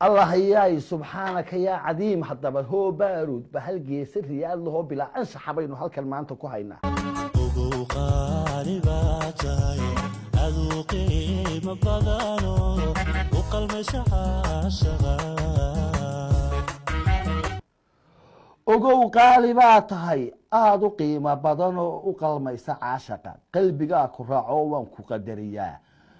Allah yaay, subxaanaka yaa cadiim. Haddaba hoo baaruud bahal geesa riyaad lahoo bilaa anshaxa baynu halkan maanta ku haynaa. Ogow qaali baa tahay, aduu qiimo badano, u qalmaysa caashaqa. Ogow qaali baa tahay, aada u qiimo badan oo u qalmaysa caashaqa. Qalbigaa ku raaco, waan ku qadariyaa.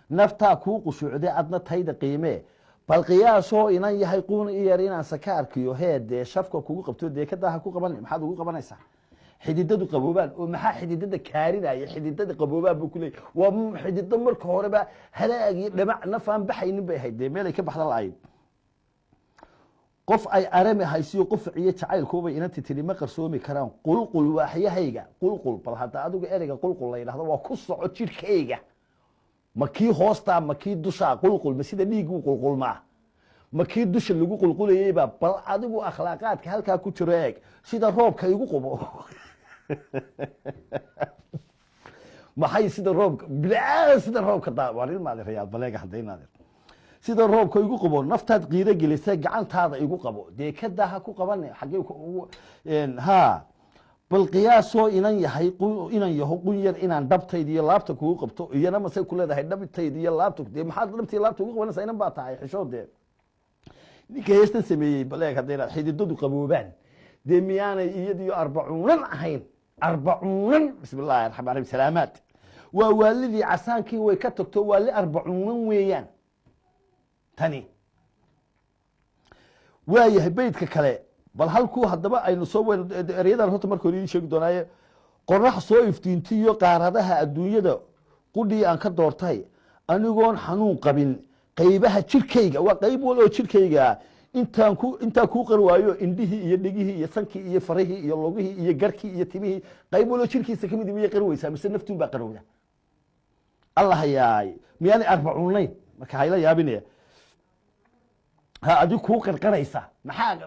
Naftaa kuu qushuucday, adna tayda qiimee. Bal qiyaasoo inan yahay quun i yar inaan sakaarkiyo hee dee shafka kugu qabto. Deekadaa ha ku qaban, maxaad ugu qabanaysaa? Xididadu qaboobaan oo maxaa xididada kaarinaya? Xididada qaboobaan buu kuleeyay. Waa xidido marka horeba halaag iyo dhamac nafaan baxaynin bay ahayd, dee meelay ka baxda la-ayd. Qof ay arami haysiyo qof iyo jacaylkuubay inanti tidhi ma qarsoomi karaan qulqul waaxyahayga qulqul. Bal hadda adigu ereyga qulqul la yidhahdo waa ku soco jidhkayga. Ma kii hoostaa, ma kii dushaa? Qulqul ma sida dhiigguu qulqulmaa? Ma kii dusha lagu qulqulayeyba? Bal adigu akhlaaqaadka halkaa ku jiro eeg. Sida roobka igu qubo, maxay sida roobka bilaa, sida roobka daa waa rayaal baleega hadaynaadeen. Sida roobka igu qabo, naftaad qiiro gelisa, gacantaada igu qabo. Dee kadaa ha ku qaban, xaggee ugu ha? Bal qiyaasoo inan yahay, inan yaho qun yar inaan dhabtayda iyo laabta kugu qabto. Iyana masay ku leedahay dhabtayda iyo laabta? Dee maxaad dhabta iyo laabta ugu qabanaysaa? Inan baa tahay, xishood. Dee ninka heestan sameeyey baleeg haddayna xididadu qaboobaan, dee miyaanay iyadiyo arbacuunan ahayn? Arbacuunan, bismi illaahi raxmaan raxiim. Salaamaad, waa waalidii casaankii way ka tagto, waali arbacuunan weeyaan tani. Waayahay, beydka kale bal halkuu haddaba aynu soo weyn eryadan horta marka hore idiin sheegi doonaaye. Qorax soo iftiintiyo qaaradaha adduunyada qudhii aan ka doortay, anigoon xanuun qabin qaybaha jirkayga, waa qayb wal oo jirkayga intaan ku intaan kuu qari waayo, indhihii iyo dhegihii iyo sankii iyo farihii iyo lugihii iyo garkii iyo timihii, qayb waloo jirkiisa kamid miyay qari weysaa, mise naftuun baa qarowda? Allah yaay, miyaanay arbacuunayn? Marka hayla yaabinaya ha adig kuu qarqaraysa. Maxaa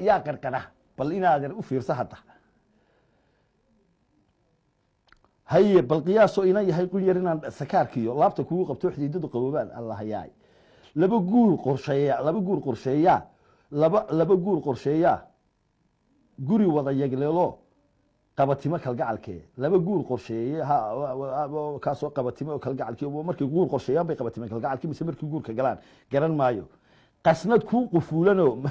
yaa qarqara? Bal inaadan u fiirsa hadda. Haye, bal qiyaasoo inan yahay qun yar inaan sakaarkiyo laabta kugu qabto, xididadu qaboobaan. Allah yaay, laba guur qorsheeya, laba guur qorsheeyaa, laba guur qorsheeyaa, guri wada yagleelo qabatimo kalgacalkee. Laba guur qorsheeye ha kaasoo qabatimo kalgacalkii. Markay guur qorsheeyaan bay qabatimo kalgacalkii, mise markii guurka galaan? Garan maayo. Qasnad kuu qufuulanoo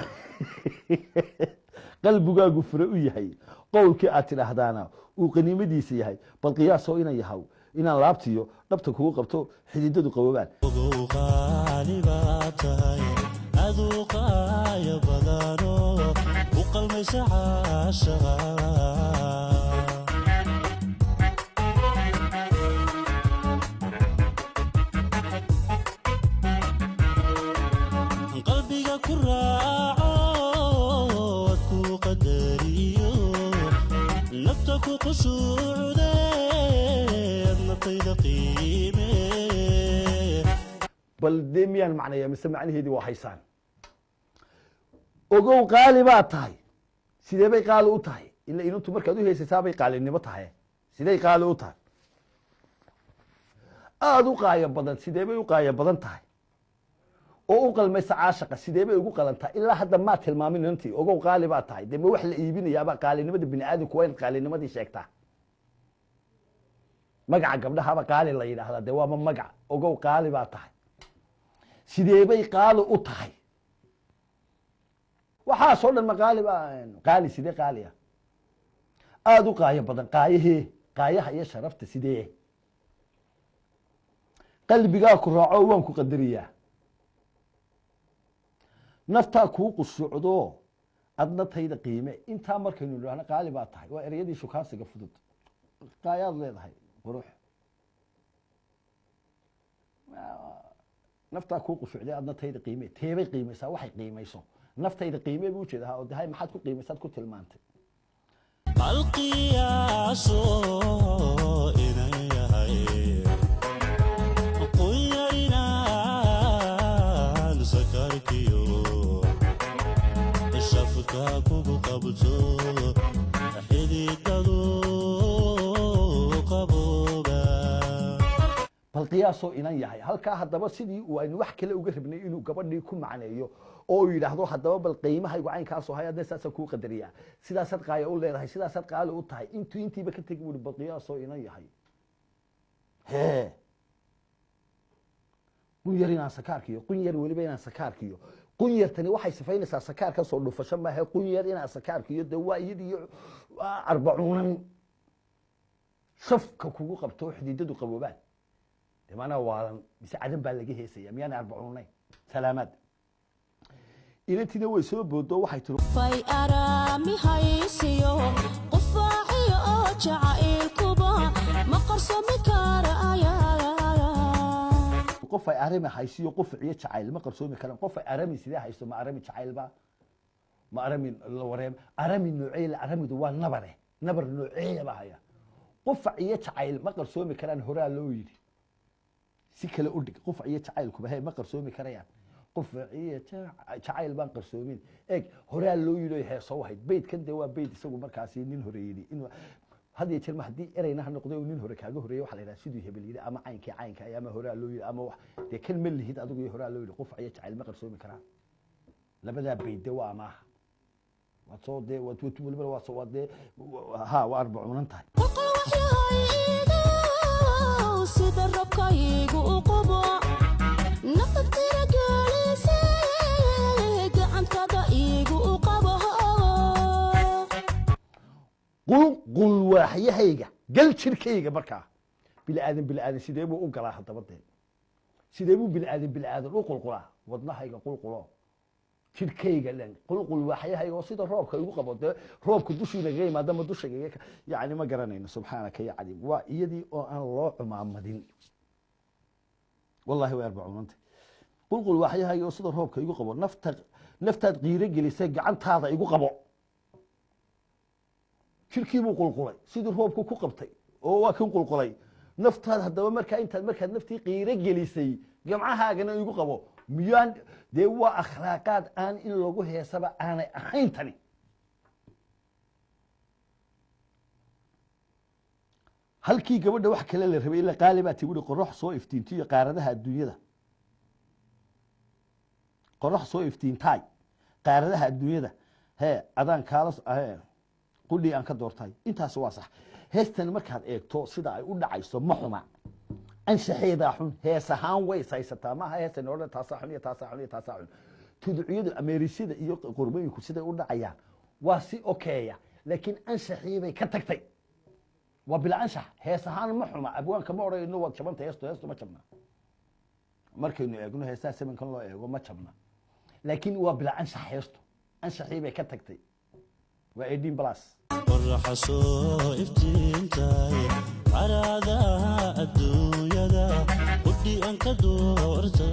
qalbigaagu fure u yahay, qowlkii aad tidhaahdaana uu qaniimadiisa yahay. Bal qiyaasoo inan yahaw inaan laabtiyo dhabta kugu qabto, xididadu qaboobaan. Ogow qaali baa tahay, aduu qaaya badano, u qalmaysa caashaqa. Qalbiga ku raaco, ad ku qadariyo, nafta ku qushuucde, naftayda qiime. Bal dee miyaan macnaya, mise macnaheedii waa haysaan? Ogow qaali baa tahay. Sidee bay qaali u tahay? Ila inantu markaad u heysaysaa bay qaalinimo tahay. Sidey qaali u tahay? Aada u qaayo badan, sidee bay u qaayo badan tahay? Oo u qalmaysa caashaqa, sidee bay ugu qalantaa? Ilaa hadda maa tilmaamin inantii. Ogow qaali baa tahay, dee ma wax la iibinayaaba qaalinimada? Bini aadamku waa in qaalinimadii sheegtaa. Magaca gabdhahaba qaali la yidhaahdaa, dee waaba magac. Ogow qaali baa tahay, sidee bay qaali u tahay? Waxaasoo dhan ma qaali ba? Qaali sidee qaali ah? Aada u qaayo badan, qaayahee? Qaayaha iyo sharafta sidee? Qalbigaa ku raaco, waan ku qadariyaa. Naftaa kuu qusucdo, adna tayda qiime. Intaa markaynu idhaahno qaali baa tahay, waa ereyadii shukaansiga fudud. Qaayaad leedahay, qurux. Naftaa kuu qushucday, adna tayda qiime. Teebay qiimaysaa? Waxay qiimayso naftayda qiime buu ujeeda. Ha oo dahay, maxaad ku qiimaysaad ku tilmaantay? Bal qiyaaso inan yahay qunyar inaan sakarkiyo shafka kugu qabto, xididadu qabooba. Bal Bal qiyaasoo inan yahay halkaa. Haddaba sidii uu aynu wax kale uga rabnay inuu gabadhii ku macneeyo oo uu yidhaahdo, haddaba bal qiimahaygu caynkaasoo hay, adna saasaan kuu qadariyaa, sidaasaad qaaya u leedahay, sidaasaad qaali u tahay, intuu intiiba ka tegi buuri, bal qiyaasoo inan yahay, hee, qunyar inaan sakaarkiyo, qunyar weliba inaan sakaarkiyo. Qunyartani waxay sifaynaysaa sakaarka soo dhufasho maaha. Qunyar inaan sakaarkiyo dee waa iyadiyo arbacuunan shafka kugu qabto, xididadu qaboobaan. Dee maanaa waalan mise cadan baa laga heesaya? Miyaana arbacuunayn? Salaamaad. Inantiina way soo boodo, waxay tiri: Fay araami haysiyo qufaaciyo oo jacaylkuba ma qarsoomi karaya. Qof ay arami haysiyo qufaciyo jacayl ma qarsoomi karaan. Qof ay arami sidee haysto? Ma arami jacaylba? Ma arami la wareem? Arami noocee la aramidu? Waa nabare, nabar nooceeya baa haya. Qufac iyo jacayl ma qarsoomi karaan, horaa loo yidhi. Si kale u dhig, qufac iyo jacaylkuba he ma qarsoomi karayaan. Qufac iyo jacayl baan qarsoomin. Eeg, horaa loo yidhi oy heesoo ahayd beydkan. Dee waa beyd isagu markaasi nin hore yidhi. In had iyo jeer ma haddii ereyna ha noqday uu nin hore kaaga horreeyay, waxaa la yidhaha siduu hebel yidhi ama caynkii caynka ama horaa loo yidhi ama wax. Dee kan ma lihid adigu iyo horaa loo yidhi, qufac iyo jacayl ma qarsoomi karaan. Labadaa beyd dee waa amaaha, waad soo dee waad weliba waa soo waa dee ha waa arbacuunan tahay. Qolqol waxyahayga sida robkaygu u qubo, nafta tiragelise, gacantada iigu u qabo. Qulqul waaxyahayga gal jirkayga. Markaa biniaadan biniaadan sidee buu u galaa? Haddaba dee sidee buu biniaadan biniaadan u qulqulaa? Wadnahayga qulqulo, jirkayga dhan qulqul, waaxyahayga oo sida roobka igu qabo. Dee roobka dushuu nagaga yimaada ma dushayga? Yacni ma garanayno. Subxaanaka ya cadiim, waa iyadii oo aan loo cumaamadin. Wallahi way arbacuunanta. Qulqul waaxyahayga oo sida roobka igu qabo, nafta naftaad qiiro gelisay, gacantaada igu qabo. Jirkii buu qulqulay sidii roobku ku qabtay oo waa kan qulqulay naftaad. Haddaba markaa intaad markaad naftii qiiro gelisay, gamcahaagana igu qabo. Miyaan dee waa akhlaaqaad aan in lagu heesaba aanay ahayn tani. Halkii gabadha wax kale la rabay ila qaali baa ti wuri, qorax soo iftiintiyo qaaradaha adduunyada, qorax soo iftiintaay qaaradaha adduunyada, hee, adaan kaala hee qudhii aan ka doortay. Intaas waa sax. Heestan markaad eegto sida ay u dhacayso ma xuma, anshaxeedaa xun. Hees ahaan way saysataa, maaha heestan odhan taasaa xun iyo taasaa xun iyo taasaa xun. Tuducyadu, ameerisyada iyo qormooyinku siday u dhacayaan waa si okeeya, laakiin anshaxii bay ka tagtay, waa bila anshax. Hees ahaan ma xuma, abwaanka ma odhanayno waad jabanta heesto. Heesto ma jabna, markaynu eegno heesaha sevenkan loo eego ma jabna, laakiin waa bila anshax heesto, anshaxii bay ka tagtay, waa 18+. Qoraxa soo iftiintay caraadaha adduunyada, qudhi aan ka doorta,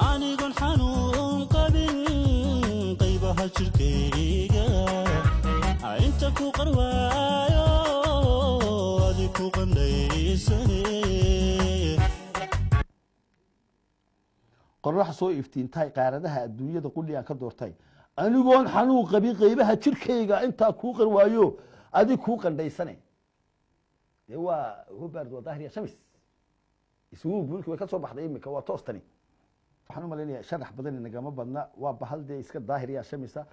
anigoon xanuun qabin qaybaha jirkayga inta ku qarwaayo, adi ku qandhaysane. Qorax soo iftiintay qaaradaha adduunyada, qudhi aan ka doortay, anigoon xanuun qabin qaybaha jirkayga intaa kuu qarwaayo, adig kuu qandhaysane. Dee waa hubard, waa daahiriya shamis isugu buulki way ka soo baxday imika, waa toostani. Waxaan u malaynayaa sharax badan nagama badna, waa bahal dee iska daahiriya shamisa.